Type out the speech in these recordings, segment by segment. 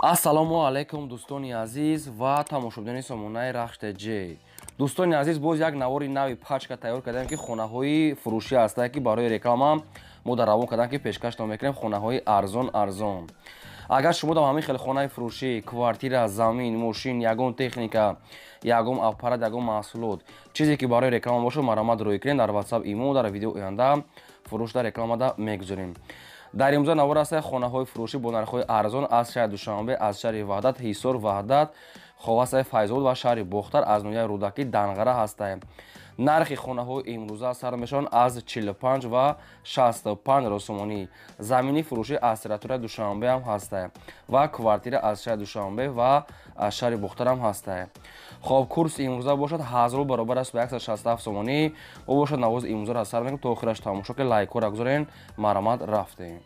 Ассалому алайкум, дӯстони азиз ва тамошобинони сомонаи Рахш ТЖ. Дӯстони азиз, боз як навори нави пачка тайёр кардем, ки хонаҳои фурӯшӣ ҳастанд, ки барои реклама мо дар равон кардам, ки пешкаштон мекунем хонаҳои арзон арзон. Агар шумо дар ҳамин хел хонаи фурӯшӣ, квартира, замин, мошин, ягон техника, ягон аппарат, ягон маҳсулот, чизе ки барои реклама бошад, марҳамат, рӯй кунед дар WhatsApp, имо. Дар видео оянда фурӯш дар рекламада мегузорем. Дар имрӯза навор аст хонаҳои фурӯшӣ бо нархҳои арзон аз шаҳри Душанбе, аз шаҳри Ваҳдат, Ҳисор, Ваҳдат, Ховасаи, Файзобод ва шаҳри Бохтар, аз ноҳияи Рӯдакӣ, Данғара ҳастаем. Нархи хонаҳои имрӯза сар мешаванд аз 45 ва 65 ҳазор сомонӣ. Замини фурӯшӣ аз территорияи Душанбе ҳам ҳастае ва квартира аз шаҳри Душанбе ва аз шаҳри Бохтар ҳам ҳастае. Хоб, курси имрӯза бошад 1000 баробар аст ба 167 сомонӣ. Мо бошад навози имрӯзаро аз сар мекунем, то охираш тамошо ки лайкҳоро гузорен. Марҳамат, рафтем.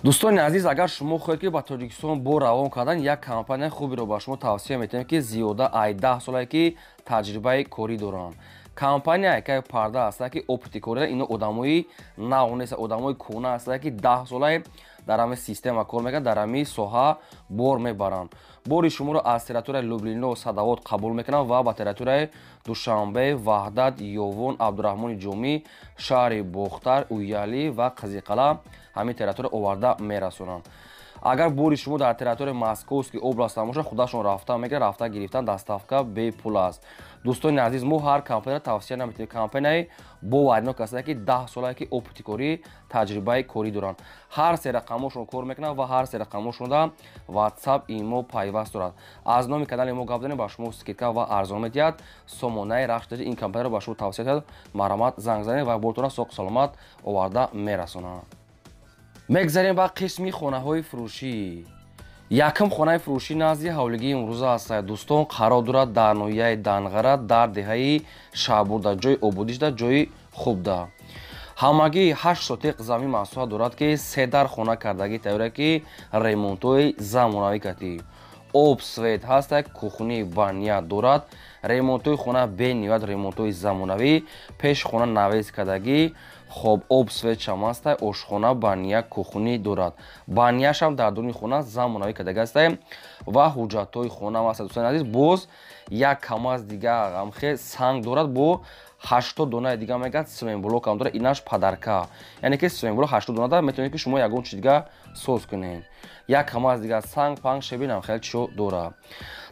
Дӯстони азиз, агар шумо хоҳед, ки ба Тоҷикистон бор равон кардан, як компанияи хуберо ба шумо тавсия метиҳем, ки зиёда ай 10 солае ки таҷрибаи корӣ доранд. Компания якай парда ҳастад, ки опыти корӣ. Ино одамои нав нест, одамои кӯҳна ҳастад, ки 10 солае дар ҳамин система кор мекунанд, дар ҳамин соҳа бор мебаранд. Бори шуморо аз территорияи Люблино, Садовод қабул мекунанд ва ба территорияи Душанбе, Ваҳдат, Ёвон, Абдураҳмони Ҷомӣ, шаҳри Бохтар, Уялӣ ва Қизиқала, ҳамин территория оварда мерасонанд. Агар бори шумо дар территорияи Московский област бошад, худашон рафта мегиранд, рафта гирифтан, доставка бепул аст. Дӯстони азиз, мо ҳар компанияро тавсия наметиҳем. Компанияи боваринок ҳастанд, ки 10 солае ки опыти корӣ, таҷрибаи корӣ доранд. Ҳар се рақамошон кор мекунанд ва ҳар се рақамошонда WhatsApp, имо пайваст дорад. Аз номи канали мо гап занем, ба шумо скидка ва арзон медиҳад. Сомонаи Рахш ин компанияро ба шумо тавсия диҳад. Марҳамат, занг занед ва бортонро соқу саломат оварда мерасонанд. Мегзарем ба қисми хонаҳои фурӯшӣ. Якум хонаи фурӯшӣ назди ҳавлигии имрӯза аст, дӯстон. Қарор дорад дар ноҳияи Данғара, дар деҳаи Шаҳбурда, ҷои ободишда, ҷои хубда. Ҳамагӣ 8 сотиқ замин масоҳат дорад, ки се дар хона кардагӣ тайёра, ки ремонтҳои замонавӣ кардӣ, об, свет ҳаста, кухни, баня дорад. Ремонтҳои хона бениҳоят ремонтҳои замонавӣ, пеши хона навес кардагӣ. Хоб, об, свет шам ҳаста, ошхона, баня, кухни дорад. Баняшам дар дуруни хона замонавӣ кардагӣ ҳаста ва ҳуҷҷатҳои хона ҳаста. Дӯстони азиз, боз як камаз дига ҳамхе санг дорад, бо 80 донаи дига, мегӯяд, цементблокам дорад. Инаш подарка, яъне ки цементблок 80 дона метавонед, ки шумо ягон чиз дига соз кунед. Як камаз дига санг, панг, щебень, хеле чизо дорад.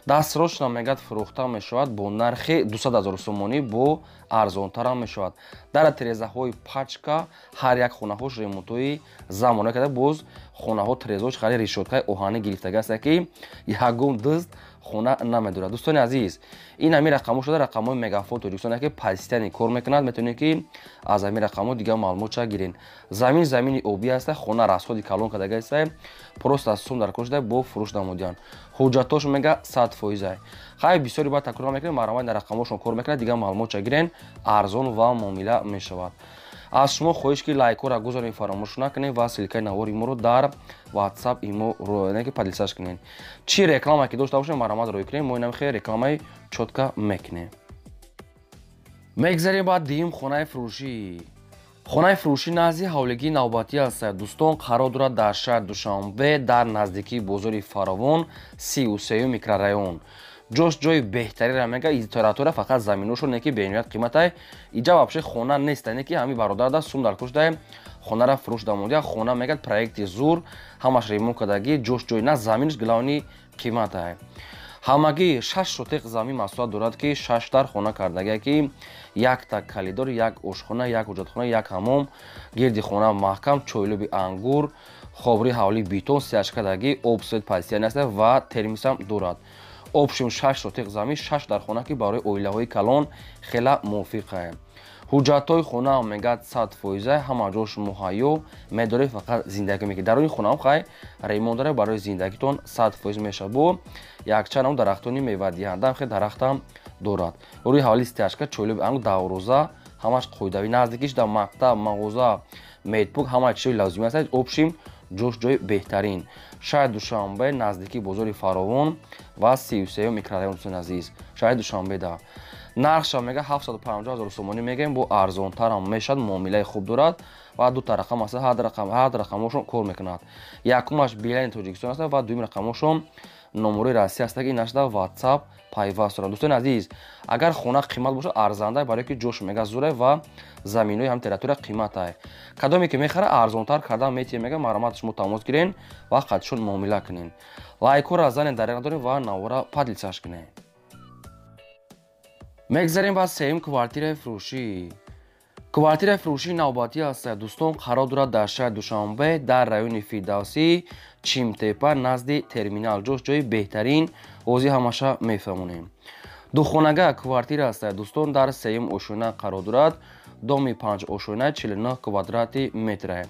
Дастсрочно, мегӯяд, фурӯхта мешавад бо нархи 200 ҳазор сомонӣ, бо арзонтарам мешавад. Дар тирезаҳои пачка, ҳар як хонаҳош ремонтҳои замонавӣ карда. Боз хонаҳо тирезаҳош хеле решёткаи оҳанӣ гирифтага аст, ки ягон дузд хона намедорад. Дӯстони азиз, ин ҳамин рақамҳо шуда рақамҳои Мегафон Тоҷикистон, ки постоянно кор мекунад. Метавонед, ки аз ҳамин рақамҳо дигар маълумотча гирен. Замин замини обӣ аста, хона расходи калон кардага аста, просто аз сум дар кор шуда бо фурӯш намудиянд. Ҳуҷҷатҳош, мега, 100%. Хай, бисёри баъд такрор мекунем. Марҳамат, дар рақамҳошон кор мекунад, дигар маълумотча гирен, арзон ва муомила мешавад. Аз шумо хоҳиш, ки лайкҳоро гузорем, фаромӯш накунед ва ссылкаи навори моро дар WhatsApp, имо ки поделиться кунед. Чӣ реклама ки дошта бошем, марҳамат, рӯй кунем, мо инам хеле рекламаи чётко мекунем. Мегзарем ба дуюм хонаи фурӯшӣ. Хонаи фурӯшӣ назди ҳавлигии навбатӣ аст, дӯстон. Қарор дорад дар шаҳри Душанбе, дар наздикии бозори Фаровон, 33-юм микрорайон. Ҷош ҷои беҳтаринро, мега, территория, фақат заминошон не, ки бениҳоят қиматай. Иҷа вообще хона нест, не ки ҳамин бародар сум дар кор шуда, хонара фурӯш дамодия. Хона, мегӯяд, проекти зур, ҳамаш ремонт кардагӣ, ҷош ҷои на, заминаш главный қиматай. Ҳамагӣ 6 сотиқ замин масоҳат дорад, ки шаш дар хона кардагия, ки якта коридор, як ошхона, як ҳуҷҷатхона, як ҳамом, гирди хона маҳкам, чойлуби ангур, хобри ҳавли бетон стяжка кардагӣ, об, свет постоянный аст ва термисам дорад. Общем, 6 сотиқ замин, шаш дар хона, ки барои оилаҳои калон хела мувофиқае. Ҳуҷҷатҳои хонаам, мегӯяд, 100%, ҳама ҷош муҳайё, медоред, фақат зиндагӣ мекунед. Даруни хонаам хай ремонт дорад, барои зиндагитон 100% мешавад. Бо якчанд ам дарахтони мевадиҳанда, хел дарахтам дорад. Рӯи ҳавли стяжка, чойлуби ангур, давроза, ҳамаш қоидавӣ. Наздикиш дар мактаб, мағоза, медпункт, ҳама чизои лозимӣ аст. Общем, ҷош ҷои беҳтарин, шаҳри Душанбе, наздикии бозори Фаровон ва 33-юм микрорайон. Дӯстони азиз, шаҳри Душанбеда. Нархша мега 750 ҳазор сомонӣ мегӯем, бо арзонтарам мешавад, муомилаи хуб дорад ва дута рақам аст, ҳар рақамошон кор мекунад. Якумаш Билайни Тоҷикистон аст ва дуюм рақамошон номерои Россия аст, ки ин нашда WhatsApp пайваст дорад. Дӯстони азиз, агар хона қимат бошад, арзанда, барое ки ҷош мега зурай ва заминои ҳам территория қиматай. Кадоме ки мехара, арзонтар кардан метиҳем, мега, марҳамат, шумо тамос гирен ва қатишон муомила кунен. Лайкҳоро занен, дареғ надорем ва навора поделиться ш кунем. Мегзарем ба сеюм квартираи фурӯшӣ. Квартираи фурӯшии навбатӣ аст, дӯстон, қарор дорад дар шаҳри Душанбе, дар райони Фирдавсӣ, Чимтепа, назди терминал. Ҷош ҷои беҳтарин, ҳозир ҳамаша мефаҳмонем. Духонага квартира аст, дӯстон, дар сеюм ошёна қарор дорад, доми панҷ ошёна, 49 квадрати метра.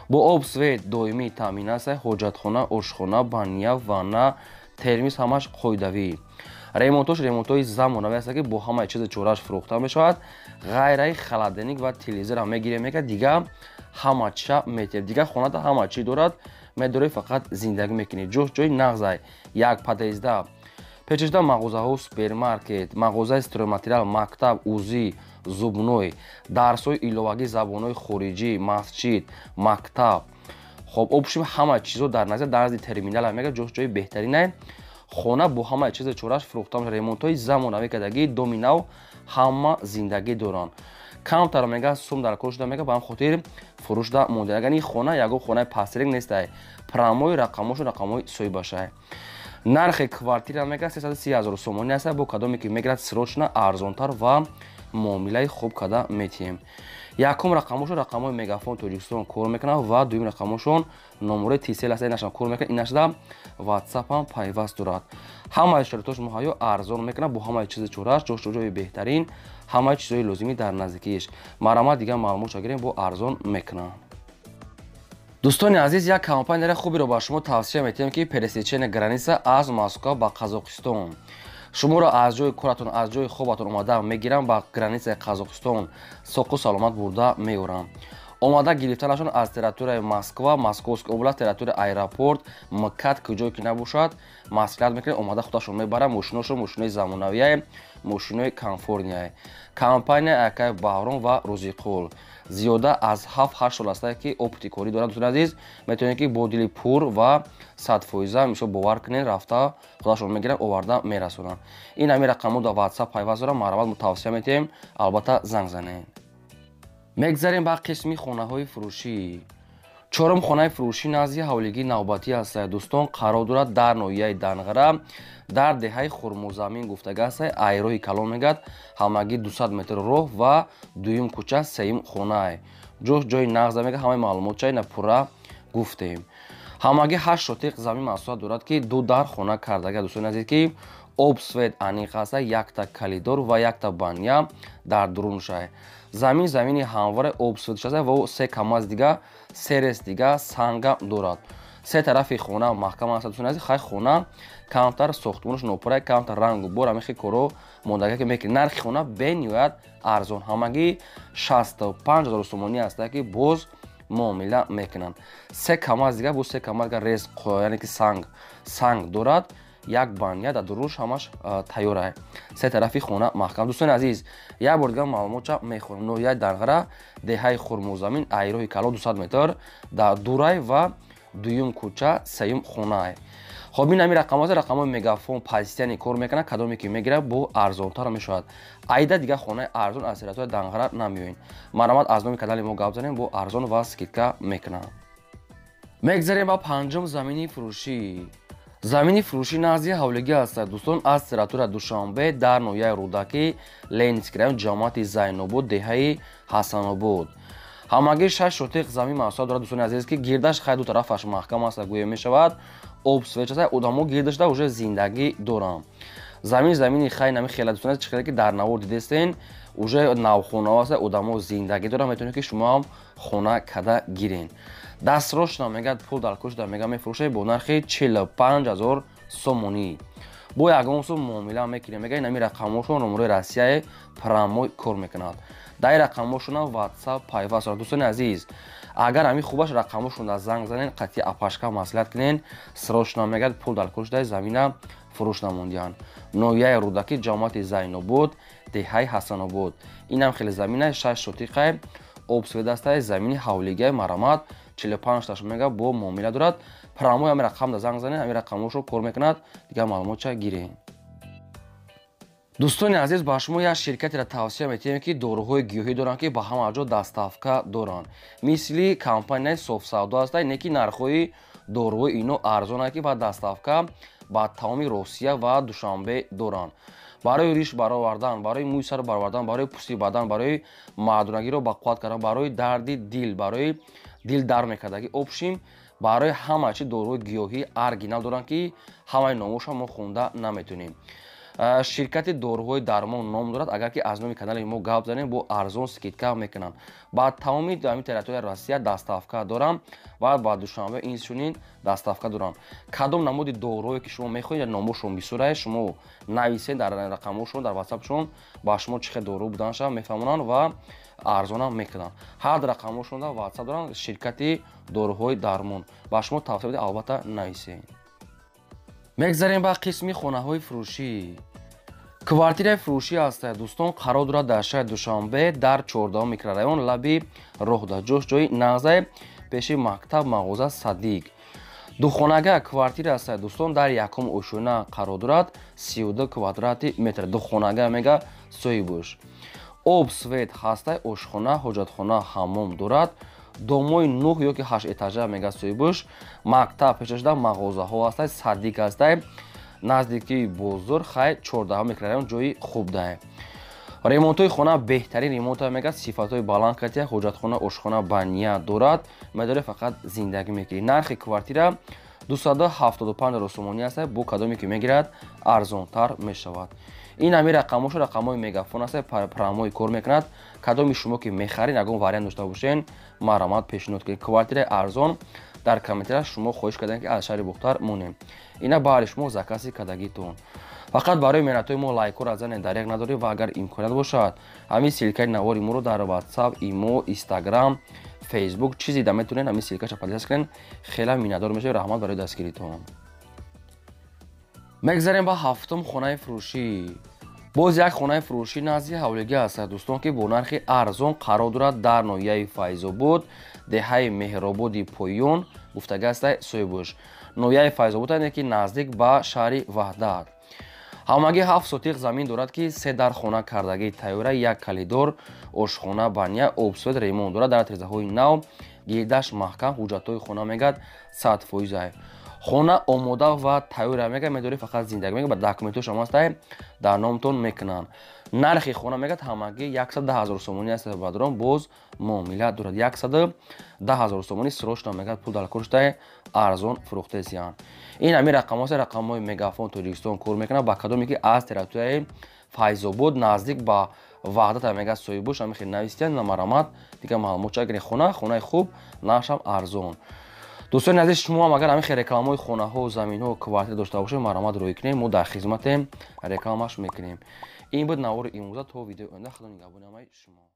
Бо об, свет доимӣ таъмин аст, ҳоҷатхона, ошхона, баня, ванна, термис ҳамаш қоидавӣ. Ремонтош ремонтҳои замонавӣ аст, ки бо ҳамаи чизи чорааш фурӯхта мешавад. Ғайраи холодильник ва телевизорам мегирем, мега, дига ҳама чиша метиҳем. Дига хонада ҳама чӣ дорад, медорӣ, фақат зиндагӣ мекунӣ. Ҷош ҷои нағзай, як подъезда, пешашда мағозаҳо, супермаркет, мағозаи стройматериал, мактаб, УЗИ, зубной, дарсҳои иловагӣ, забонҳои хориҷӣ, масҷид, мактаб. Хоб, общем, ҳама чизо дар назар, дар назди терминала, мега, ҷош ҷои беҳтаринай. Хона бо ҳамаи чизи чорааш фурӯхта мешавад, ремонтҳои замонавӣ кардагӣ, доми нав, ҳама зиндагӣ доранд. Камтар, мега, сум дар кор шуда, мега, ба ҳам хотир фурӯшда монда. Агар ин хона ягон хонаи пастрек нестай, прямой рақамошон рақамҳои соҳибашай. Нархи квартира, мега, 330 ҳазор сомонӣ аст. Бо кадоме ки мегирад, срочно арзонтар ва муомилаи хуб карда метиҳем. Якум рақамошон рақамҳои Мегафон Тоҷикистон кор мекунад ва дуюм рақамошон номерои Тисел аст, инашам кор мекунад, инашда WhatsApp ам пайваст дорад. Ҳамаи шароитош муҳайё, арзон мекунад бо ҳамаи чизи чорааш. Ҷош ҷои беҳтарин, ҳамаи чизҳои лозимӣ дар наздикиаш. Марҳамат, дигар маълумотша гирем, бо арзон мекунад. Дӯстони азиз, як компанияи хуберо ба шумо тавсия метиҳем, ки пересечение граница аз Москва ба Қазоқистон. Шуморо аз ҷои коратон, аз ҷои хобатон омада мегирам, ба границаи Қазоқистон соқу саломат бурда меорам. Омада гирифтанашон аз территорияи Москва, Московская область, территорияи аэропорт МКАД, куҷое ки набошад, маслиҳат мекунед, омада худашон мебарам. Мошиношон мошинои замонавияе, мошинои комфортный. Компания акай Баҳром ва Рӯзиқул зиёда аз 7-8 сол аста, ки опыти корӣ дорад. Дӯстони азиз, метавонед, ки бо дили пур ва 100%, мисол, бовар кунед, рафта худашон мегиранд, оварда мерасонанд. Ин ҳамин рақамҳо дар WhatsApp пайваст дорам. Марҳамат, мо тавсия метиҳем, албатта занг занед. Мегзарем ба қисми хонаҳои фурӯшӣ. Чорум хонаи фурӯшӣ назди ҳавлигии навбатӣ аст, дӯстон, қарор дорад дар ноҳияи Данғара, дар деҳаи Хурмозамин гуфтага аст. Айроҳи калон, мегӯяд, ҳамагӣ 200 метр роҳ ва дуюм кӯча, сеюм хонае. Ҷош ҷои нағза, мега, ҳамаи маълумотча ина пурра гуфтем. Ҳамагӣ 8 сотиқ замин масоҳат дорад, ки ду дар хона кардага, дӯстони азиз, ки об, свет аниқ аста, якта коридор ва якта баня дар дуруншай. Замин замини ҳамвора, об, свет шаста ва се КамАЗ дига, серес дига санга дорад. Се тарафи хона маҳкам аст, дӯстони азиз. Хай, хона камтар сохтмонаш нопурра, камтар рангу бор, ҳамин коро мондага, ки мекунед. Нархи хона бениҳоят арзон, ҳамагӣ 65 ҳазор сомонӣ аста, ки боз муомила мекунанд. Се КамАЗ дига, боз се КамАЗ дига рез, яъне ки санг дорад, як баня дар дуруш, ҳамаш тайёра, се тарафи хона маҳкам. Дӯстони азиз, як бор дигар маълумотча мехонам: ноҳияи Данғара, деҳаи Хурмозамин, айроҳи калон 200 метр дар дурай ва дуюм кӯча, сеюм хонае. Хоб, ин ҳамин рақамҳо рақамҳои Мегафон постоянно кор мекунад. Кадоме ки мегирад, бо арзонтар мешавад. Айда дигар хонаи арзон аз территорияи Данғара намеоед. Марҳамат, аз номи канали мо гап занем, бо арзон ва скидка мекунам. Мегзарем ба панҷум замини фурӯшӣ. Замини фурӯшӣ назди ҳавлигӣ аст, дӯстон, аз территорияи Душанбе, дар ноҳияи Рӯдакӣ, Ленинский район, ҷамоати Зайнобод, деҳаи Ҳасанобод. Ҳамагӣ 6 сотиқ замин масоҳат дорад, дӯстони азиз, ки гирдаш хай ду тарафаш маҳкам аст, гӯё мешавад, об, свет аст, одамо гирдашда уже зиндагӣ доранд. Замин замини хай нами хела, дӯстони азиз, чӣ ки дар навор дидестен, уже навхонаҳо аст, одамо зиндагӣ доранд. Метавонед, ки шумо ҳам хона када гирен. Дастрочно, мегӯяд, пул дар кушда, мега, мефурӯшад бо нархи 45 000 сомонӣ. Бо ягон сум муомила мекунем, мега. Ин ҳамин рақамҳошон номерои Россияи прямой кор мекунад. Дар ин рақамҳошона WhatsApp пайваст дорад. Дӯстони азиз, агар ҳамин хубаш, рақамҳошон дар занг занен, қатъи апашка маслиҳат кунен. Срочно, мегӯяд, пул дар кушдаи замина. фурӯш намондиҳанд. Ноҳияи Рӯдакӣ, ҷамоати Зайнобод, деҳаи Ҳасанобод. Инам хеле замина 6 сотиқай, об свет астай, замини ҳавлигиай, марамат 45 таш мега бо муомила дорад. Прямой ҳамин рақам да занг занед, ҳамин рақамошро кор мекунад, дигар маълумотча гиред. Дӯстони азиз, ба шумо як ширкатеро тавсия метиҳем, ки доруҳои гиёҳӣ доранд, ки ба ҳама ҷо доставка доранд. Мисли компанияи Софсавдо ҳастанд, не ки нархҳои доруҳои ино арзонанд, ки ба доставка ба тамоми Россия ва Душанбе доранд. Барои риш баровардан, барои мӯи сар баровардан, барои пӯсти бадан, барои мардонагиро ба қувват кардан, барои дарди дил, барои дил дар мекардагӣ, общим барои ҳама чи доруҳои гиёҳӣ оригинал доранд, ки ҳамаи номошро мо хонда наметонем. Ширкати доруҳои дармон ном дорад. Агар ки аз номи канали мо гап занем, бо арзон скидка мекунанд. Ба тамоми ҳамин территорияи Россия доставка дорам ва ба Душанбе инчунин доставка дорам. Кадом намуди доруҳое ки шумо мехоҳед, номошон бисёрае, шумо нависед дар рақамҳошон, дар ватсапшон, ба шумо чӣ хел дору буданша мефаҳмонанд ва арзонам мекунанд. Ҳар рақамҳошон дар ватсап доранд. Ширкати доруҳои дармон ба шумо тавсия медиҳам, албатта нависед. Мегзарем ба қисми хонаҳои фурӯшӣ. Квартираи фурӯшӣ аст, дӯстон, қарор дорад дар шаҳри Душанбе, дар 14 микрорайон, лаби роҳда, ҷош ҷои нағзай, пеши мактаб, мағоза Садиқ. Духонага квартира аст, дӯстон, дар якум ошёна қарор дорад, 32 квадрати метр. Духонага мега соҳибуш. Об свет ҳастай, ошхона, ҳоҷатхона, ҳаммом дорад. Домои 9 ёки 8 этажа мега соҳибуш. Мактаб пешашда, мағозаҳо ҳастай, садик ҳастай, наздикии бозор, хай 14 микрорайон ҷои хуб дае. Ремонтҳои хона беҳтарин ремонта мега, сифатҳои баланд катия, ҳоҷатхона, ошхона баня дорад. Медоре фақат зиндагӣ мекунӣ. Нархи квартира 275 сомонӣ аст, бо кадоме ки мегирад арзонтар мешавад. Ин ҳамин рақамҳошо рақамҳои мегафон аст, прямой кор мекунад. Кадоми шумо ки мехаред, ягон вариант дошта бошен, марҳамат пешниҳод кунед. Квартираи арзон дар комментария шумо хоҳиш кардем, ки аз шаҳри Бухтар монем. Ина баҳри шумо закази кардагитон. Фақат барои меҳнатҳои мо лайкҳоро занед, дареғ надоред ва агар имконият бошад, ҳамин ссылкаи навори моро дар WhatsApp, имо, Instagram, Facebook чизе да метавонед ҳамин ссылкаша поделиться кунед. Хеле миннатдор мешавем. Раҳмат барои дастгиритон. Мегзарем ба ҳафтум хонаи фурӯшӣ. Боз як хонаи фурӯшӣ назди ҳавлигӣ аст, дӯстон, ки бо нархи арзон қарор дорад дар ноҳияи Файзобод, деҳаи Меҳрободи Поён, гуфтага аст соҳибуш. Ноҳияи Файзобод ане ки наздик ба шаҳри Ваҳдат. Ҳамагӣ 7 сотиқ замин дорад, ки 3 дар хона кардагӣ тайёра, як калидор, ошхона, баня, обсвет, ремонт дорад, дар тирезаҳои нав, гирдаш маҳкам, ҳуҷҷатҳои хона мегад 100%. Хона омода ва тайёра мега, медорӣ фақат зиндагӣ мега, ба документҳош ҳам ҳастай, дар номтон мекунанд. Нархи хона мегад ҳамагӣ 110 000 сомонӣ аст, бадрон боз муомила дорад. 110 000 сомонӣ срочно мегад пул дар корштай, арзон фурӯхтесиянд. Ин ҳамин рақамҳост, рақамҳои мегафон Тоҷикистон кор мекунад. Ба кадоме ки аз территорияи Файзобод наздик ба Ваҳдат мегад соҳибуш, ҳамин хел нависиянд, намарамат дигар маълумот ча гиред. Хона, хонаи хуб, нархшам арзон. Дӯстони азиз, шумо ҳам агар ҳамин хел рекламаҳои хонаҳо, заминҳо, квартира дошта бошед, марҳамат рӯй кунед, мо дар хизматем, рекламаш мекунем. Ин буд навори имрӯза. То видеои оянда, Худо нигаҳбони ҳамаи шумо.